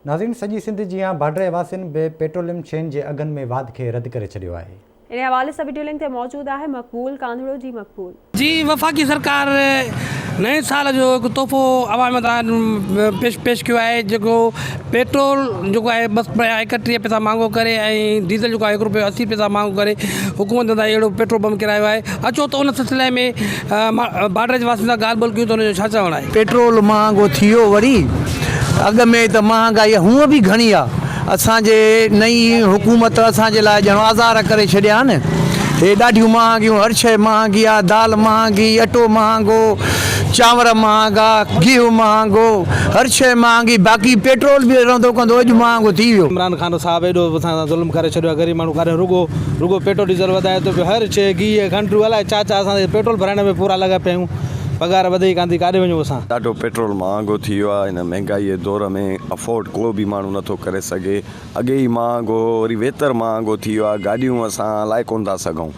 ناظرين سڄي سنڌ جيان ڀاڊري واسين به پيٽروليم شين جي اگهن ۾ واڌ کي رد ڪري ڇڏيو آهي. ان حوالي سان وڊيو لنڪ تي موجود آهي مقبول ڪانڌڙو جي مقبول. جي وفاقي سرڪار نئين سال جو هڪ تحفو عوام تان پيش پيش ڪيو آهي جيڪو پيٽرول جيڪو آهي بس پيا 31 پئسا مهانگو ڪري ۽ ڊيزل جيڪو آهي هڪ روپيو 80 پئسا مهانگو ڪري حڪومت تان اهڙو پيٽرول بم ڪرايو آهي اچو ته ان سلسلي ۾ بارڊر جي واسين سان ڳالهه ٻولهه ڪيون ته ان جو ڇا چوڻ آهي. پيٽرول مهانگو ٿي ويو وري اڳ ۾ ته مهانگائي هونء به گهڻي آ اسان جي نئين حڪومت اسان جي لاء ڄڻ آزار ڪري ڇڏيا آهن هي ڏاڍيون مهانگيون هر شيء مهانگي آ دال مهانگي اٽو مهانگو چانور مهانگا گيهه مهانگو هر شيء مهانگي باقي پيٽرول به رهندو ڪندو اڄ مهانگو ٿي ويو. عمران خان صاحب ايڏو اسان سان ظلم ڪري ڇڏيو آ غريب ماڻهو ڪاڏي رڳو رڳو پيٽرول ڊيزل وڌائي ٿو پيو هر شيء گيهه کنڊ الائي ڇا ڇا اسان کي پيٽرول ڀرائڻ ۾ پورا لڳا پيا آهيون پگهار وڌي ئي ڪانه ٿي ڪاڏي وڃون اسان. ڏاڍو پيٽرول مهانگو ٿي ويو آهي هن مهنگائي جي دور ۾ افورڊ ڪو به ماڻهو نٿو ڪري سگهي اڳي ئي مهانگو هو وري ويتر مهانگو ٿي ويو آهي گاڏيون اسان هلائي ڪونه ٿا سگهون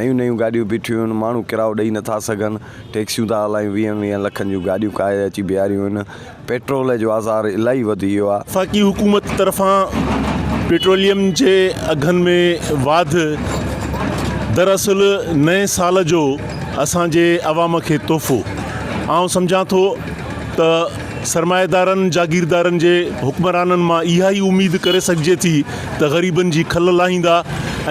نيون نيون گاڏيون بيٺيون آهن ماڻهو ڪرايو ڏئي نٿا سگهن ٽيڪسيون ٿا هلايون ويهن ويهن لکن جون گاڏيون ڪاهي اچي بيهاريون آهن پيٽرول جو آزار الاهي وڌي ويو آهي. وفاقي حڪومت طرفان پيٽروليم جي اگهن ۾ واڌ دراصل نئين سال جو اسان جي عوام کي تحفو آئون سمجهان ٿو ته سرمائيدارن جاگيردارن جي حڪمرانن مان اها ئي اميد ڪري سگهجي ٿي ته غريبن جي کل لاهيندا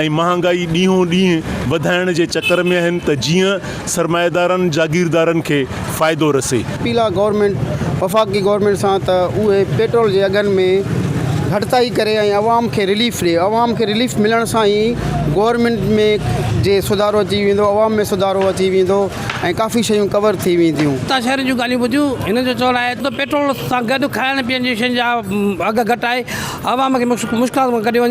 ۽ مهانگائي ڏينهون ڏينهن وڌائڻ جي چڪر ۾ آهن ته جيئن سرمائيدارن جاگيردارن کي فائدو رسي. اپيل آ گورنمينٽ وفاقي گورنمينٽ سان ته اهي پيٽرول جي اگهن ۾ گهٽتائي ڪري ۽ عوام کي رليف ڏي عوام کي رليف ملڻ سان ئي گورنمينٽ ۾ جي سڌارو اچي ويندو عوام ۾ سڌارو اچي ويندو ۽ ڪافي شيون ڪور ٿي وينديون. اتان شهرين جون ڳالهيون ٻڌيون هنن جو چوڻ آهي ته پيٽرول سان گڏ کائڻ پيئڻ جي شين جا اگهه گهٽائي عوام کي مشڪلات مان ڪڍيو وڃي.